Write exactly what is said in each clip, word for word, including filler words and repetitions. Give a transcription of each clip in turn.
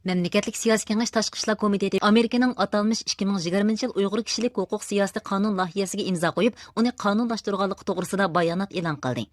مەملىكەتلىك سىياسىي كېڭەش تاشقى ئىشلار كومىتېتى ئامېرىكىنىڭ ئاتالمىش ئىككى مىڭ يىگىرمىنچى يىل ئۇيغۇر كىشىلىك ھوقۇق سىياسىتى قانۇن لايىھەسىگە ئىمزا قويۇپ، ئۇنى قانۇنلاشتۇرغانلىقى توغرىسىدا بايانات ئېلان قىلدى.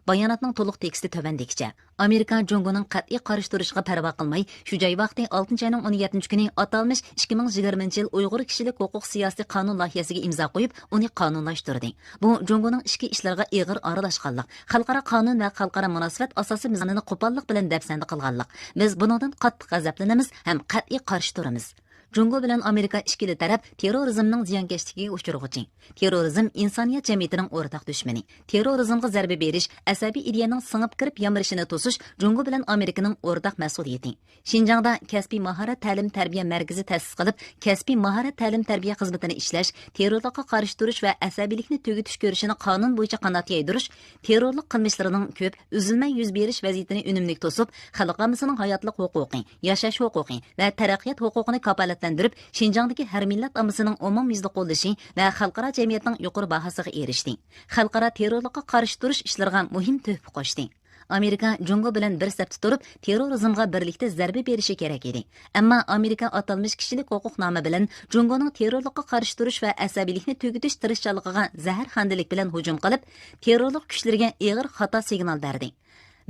باياناتنىڭ تولۇق تېكىستى تۆۋەندىكىچە. ئامېرىكا جۇڭگونىڭ قەتئىي قارشى تۇرۇشىغا پەرۋا قىلماي، شۇ جاي ۋاقتى ئالتىنچى ئاينىڭ ئون يەتتىنچى كۈنى ئاتالمىش ئىككى مىڭ يىگىرمىنچى يىل ئۇيغۇر كىشىلىك ھوقۇق سىياسىتى قانۇن لايىھەسىگە ئىمزا قويۇپ، ئۇنى قانۇنلاشتۇردى. بۇ جۇڭگونىڭ ئىچكى ئىشلىرىغا ئېغىر ئارىلاشقانلىق، خەلقئارا قانۇن ۋە خەلقئارا مۇناسىۋەت ئاساسىي مىزانىنى قوپاللىق بىلەن دەپسەندە قىلغانلىق. بىز بۇنىڭدىن قاتتىق غەزەپلىنىمىز ھەم قەتئىي قارشى تۇرىمىز. جۇڭگو بىلەن ئامېرىكا ئىككىلا تەرەپ تېررورىزمنىڭ زىيانكەشلىكىگە ئۇچرىغۇچى. تېررورىزم ئىنسانىيەت جەمئىيىتىنىڭ ئورتاق دۈشمىنى. تېررورىزمغا زەربە بېرىش، ئەسەبىي ئىدىيەنىڭ سىڭىپ كىرىپ يامرىشىنى توسۇش جۇڭگو بىلەن ئامېرىكىنىڭ ئورتاق مەسئۇلىيىتى. شىنجاڭدا كەسپىي ماھارەت تەلىم تەربىيە مەركىزى تەسىس قىلىپ، كەسپىي ماھارەت تەلىم تەربىيە خىزمىتىنى ئىشلەش، تېررورلۇققا قارشى تۇرۇش ۋە ئەسەبىيلىكنى تۈگىتىش كۈرىشىنى قانۇن بويىچە قانات يايدۇرۇش، تېررورلۇق قىلمىشلىرىنىڭ كۆپ، ئۈزۈلمەي يۈز بېرىش ۋەزىيىتىنى ئۈنۈملۈك توسۇپ، خەلق ئاممىسىنىڭ ھاياتلىق ھوقۇقى، ياشاش ھوقۇقى ۋە تەرەققىيات ھوقۇقىنى كاپالەتلەندۈرۈپ، شىنجاڭدىكى ھەر مىللەت ئاممىسىنىڭ ئومۇميۈزلۈك قوللىشى ۋە خەلقئارا جەمئىيەتنىڭ يۇقىرى باھاسىغا ئېرىشتى. خەلقئارا تېررورلۇققا قارشى تۇرۇش ئىشلىرىغا مۇھىم تۆھپە قوشتى. ئامېرىكا جۇڭگو بىلەن بىر سەپتە تۇرۇپ، تېررورىزمغا بىرلىكتە زەربە بېرىشى كېرەك ئىدى. ئەمما ئامېرىكا ئاتالمىش كىشىلىك ھوقۇقنامە بىلەن جۇڭگونىڭ تېررورلۇققا قارشى تۇرۇش ۋە ئەسەبىيلىكنى تۈگىتىش تىرىشچانلىقىغا زەھەرخەندىلىك بىلەن ھۇجۇم قىلىپ، تېررورلۇق كۈچلىرىگە ئېغىر خاتا سىگنال بەردى.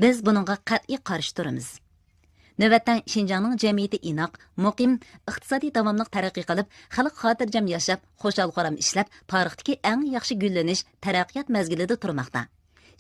بىز بۇنىڭغا قەتئىي قارشى تۇرىمىز. نۆۋەتتە، شىنجاڭنىڭ جەمئىيىتى ئىناق، مۇقىم، ئىقتىسادىي داۋاملىق تەرەققىي قىلىپ، خەلق خاتىرجەم ياشاپ، خۇشال-خۇرام ئىشلەپ، تارىختىكى ئەڭ ياخشى گۈللىنىش، تەرەققىيات مەزگىلىدە تۇرماقتا.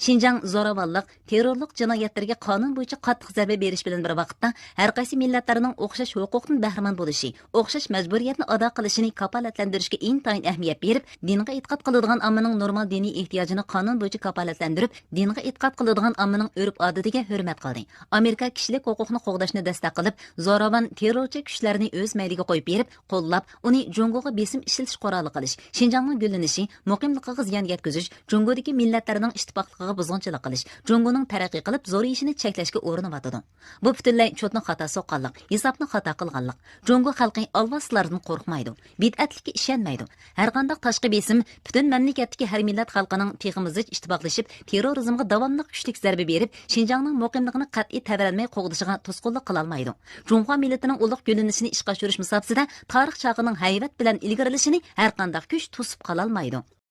شىنجاڭ زوراۋانلىق، تېررورلۇق جىنايەتلىرىگە قانۇن بويىچە قاتتىق زەربە بېرىش بىلەن بىر ۋاقىتتا، ھەر قايسى مىللەتلەرنىڭ ئوخشاش ھوقۇقتىن بەھرىمەن بولۇشى، ئوخشاش مەجبۇرىيەتنى ئادا قىلىشىنى كاپالەتلەندۈرۈشكە ئىنتايىن ئەھمىيەت بېرىپ، دىنغا ئېتىقاد قىلىدىغان ئاممىنىڭ نورمال دىنىي ئېھتىياجىنى قانۇن بويىچە كاپالەتلەندۈرۈپ، دىنغا ئېتىقاد قىلىدىغان ئاممىنىڭ ئۆرپ-ئادىتىگە ھۆرمەت قىلدى. ئامېرىكا كىشىلىك ھوقۇقنى قوغداشنى دەستەك قىلىپ، زوراۋان تېررورچى كۈچلەرنى ئۆز مەيلىگە قويۇپ بېرىپ، قوللاپ، ئۇنى جۇڭگوغا بېسىم ئىشلىتىش قورالى قىلىش، شىنجاڭنىڭ گۈللىنىشى، مۇقىملىقىغا زىيان يەتكۈزۈش، جۇڭگودىكى مىللەتلەرنىڭ ئىتتىپاقلىقىغا بۇزغۇنچىلىق قىلىش، جۇڭگونىڭ تەرەققىي قىلىپ زورىيىشىنى چەكلەشكە ئۇرۇنۇۋاتىدۇ. بۇ پۈتۈنلەي چوتنى خاتا سوققانلىق، ھېسابنى خاتا قىلغانلىق. جۇڭگو خەلقى ئالۋاستىلاردىن قورقمايدۇ، بىدئەتلىككە ئىشەنمەيدۇ. ھەرقانداق تاشقى بېسىم پۈتۈن مەملىكەتتىكى ھەر مىللەت خەلقىنىڭ تېخىمۇ زىچ ئىتتىپاقلىشىپ، تېررورىزمغا داۋاملىق كۈچلۈك زەربە بېرىپ، شىنجاڭنىڭ مۇقىملىقىنى قەتئىي تەۋرەنمەي قوغدىشىغا توسقۇنلۇق قىلالمايدۇ. جۇڭخۇا مىللىتىنىڭ ئۇلۇغ گۈللىنىشىنى ئىشقا ئاشۇرۇش مۇساپىسىدە تارىخ چاقىنىڭ ھەيۋەت بىلەن ئىلگىرىلىشىنى ھەرقانداق كۈچ توسۇپ قالالمايدۇ.